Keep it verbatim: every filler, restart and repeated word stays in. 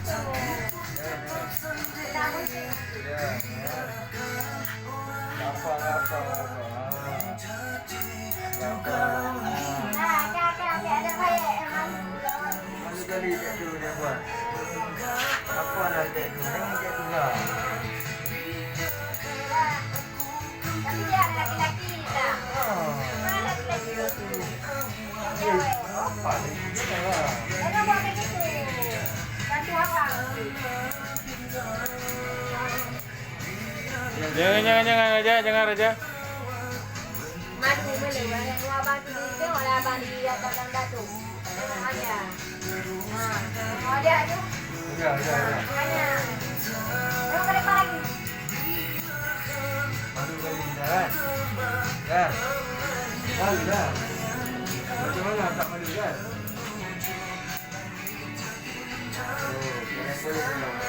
Ya, ya. Ya, ya. Lapar, lapar, lapar. Ah. Lapar. Ah. Mana kali cak tu dia buat? Apa lah cak tu? Jangan cak tu lah. Tapi dia ada laki-laki tak? Ah. Mana laki-laki tu? Apa ni? Jangan buat macam tu. Bantu abang. Jangan, jangan, jangan, Raja, jangan, Raja. Madu boleh, orang tua abang tu, tengoklah abang di atas dalam batu. Tengok aja. Ha. Tengok aja tu. Ya, ya, ya. Ha, tengok aja. Tengok ke depan lagi. Madu kali dah, kan? Kan? Kan dah. Macam mana tak madu, kan? Oh, boleh, boleh, boleh.